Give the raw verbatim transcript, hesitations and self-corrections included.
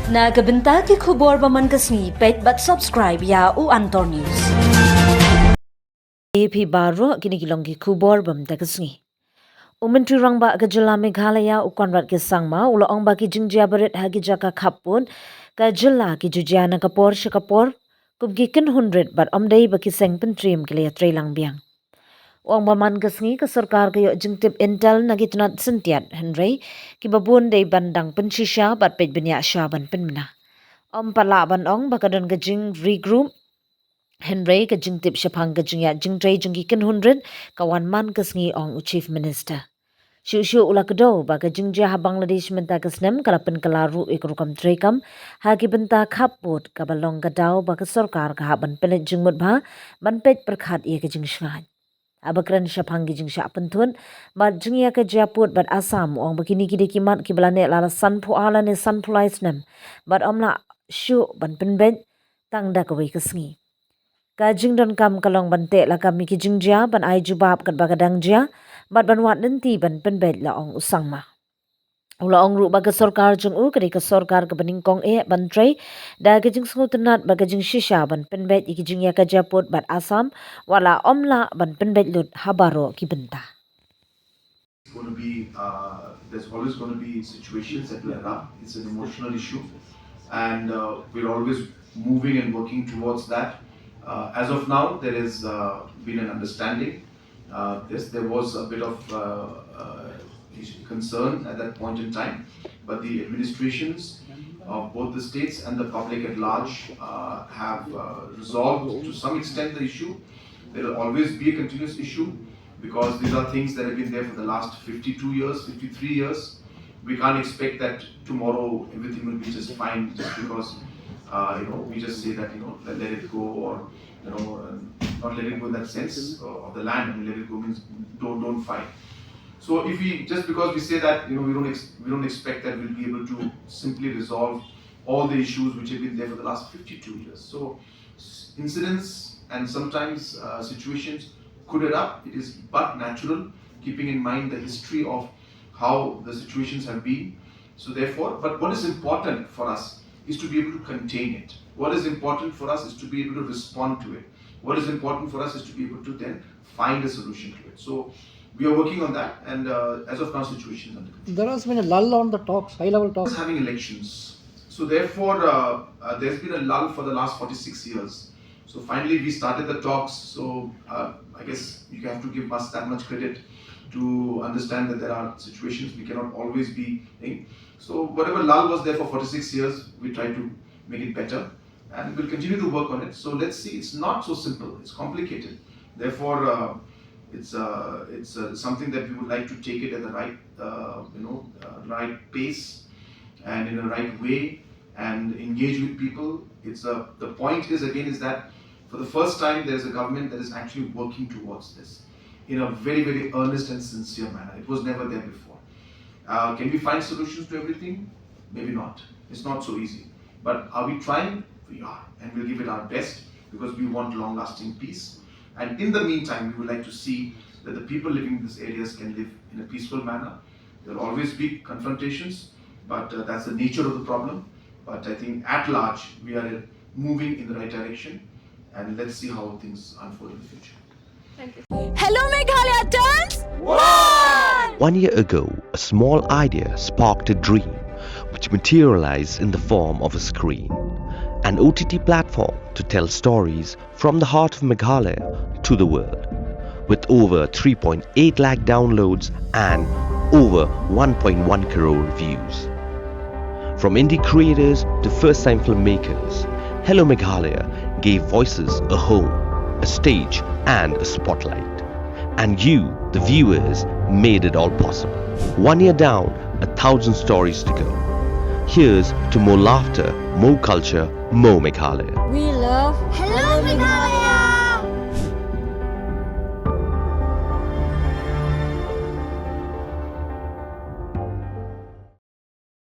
Na ka bynta ki khubor ba man ka sngi, peit bad subscribe ïa u Antor News. Ïa phi baroh, kine ki long ki khubor ba mynta ka sngi. U Myntri Rangbah ka jylla Meghalaya, u Conrad K Sangma, u la ong ba ki jingjia barit ha ki jaka khappud ka jylla ki ju jia na ka por sha ka por kum ki kynhun rit bad ym dei ba ki seng pyntriem ki la ïatreilang biang. U ong ba man ka sngi ka sorkar ka ïoh jingtip intel na ki tnat syntiat, hynrei kiba bun dei ban dang pynshisha bad peit bniah sha ban pynbna. Ym pat lah ban ong ba ka don ka jing regroup, hynrei ka jingtip shaphang ka jingïaid jingtrei jong ki kynhun rit ka wan man ka sngi, ong u Chief Minister. Shuh shuh u la kdew ba ka jingjia ha Bangladesh mynta ka snem ka la pynkylla ruh ïa ka rukom treikam ha ki bynta khappud, kaba long ka daw ba ka sorkar ka hap ban pynleit jingmut bha ban peit pyrkhat ïa ka jingshngaiñ. Haba kren shaphang ki jingshah pynthut bad jingïakajia pud bad Assam, u ong ba kine ki dei ki mat kiba la neh la la sanphew ar lane sanphew lai snem bad ym lah shuh ban pynbeit tang da kawei ka sngi. Ka jingdonkam ka long ban teh lakam ïa ki jingjia, ban ai jubab katba ka dang jia bad ban wad lynti ban pynbeit, la ong u Sangma. U la ong ruh ba ka sorkar jong u ka dei ka sorkar kaba nyngkong eh ban trei da ka jingsngewtynnat bad ka jingshisha ban pynbeit ïa ki jingïakajia pud bad Assam, wat la ym lah ban pynbeit lut ha baroh ki bynta. Going to be, uh, there's always going to be situations that will arise. It's an emotional issue, and uh, we're always moving and working towards that. Uh, as of now, there has uh, been an understanding. Uh, this, there was a bit of uh, uh, concern at that point in time, but the administrations of both the states and the public at large uh, have uh, resolved to some extent the issue. There will always be a continuous issue because these are things that have been there for the last fifty-two years, fifty-three years. We can't expect that tomorrow everything will be just fine just because uh, you know we just say that you know let, let it go, or you know um, not let it go in that sense uh, of the land. I mean, let it go means don't don't fight. So if we, just because we say that, you know, we don't ex- we don't expect that we'll be able to simply resolve all the issues which have been there for the last fifty-two years. So incidents and sometimes uh, situations could erupt. It is but natural, keeping in mind the history of how the situations have been. So therefore, but what is important for us is to be able to contain it. What is important for us is to be able to respond to it. What is important for us is to be able to then find a solution to it. So we are working on that, and uh, as of now, situation is under control. There has been a lull on the talks, high-level talks. Having elections. So therefore, uh, uh, there's been a lull for the last forty-six years. So finally, we started the talks. So uh, I guess you have to give us that much credit to understand that there are situations we cannot always be in. So whatever lull was there for forty-six years, we tried to make it better, and we'll continue to work on it. So let's see, it's not so simple, it's complicated. Therefore, uh, it's, uh, it's uh, something that we would like to take it at the right, uh, you know, uh, right pace and in the right way and engage with people. It's uh, the point is again is that for the first time there is a government that is actually working towards this in a very, very earnest and sincere manner. It was never there before. Uh, can we find solutions to everything? Maybe not. It's not so easy. But are we trying? We are. And we'll give it our best because we want long lasting peace. And in the meantime, we would like to see that the people living in these areas can live in a peaceful manner. There'll always be confrontations, but uh, that's the nature of the problem. But I think at large, we are moving in the right direction. And let's see how things unfold in the future. Hello Meghalaya turns one! One year ago, a small idea sparked a dream which materialized in the form of a screen. An O T T platform to tell stories from the heart of Meghalaya to the world. With over three point eight lakh downloads and over one point one crore views. From indie creators to first time filmmakers, Hello Meghalaya gave voices a home, a stage, and a spotlight. And you, the viewers, made it all possible. One year down, a thousand stories to go. Here's to more laughter, more culture, more Meghalaya. We love Hello Meghalaya!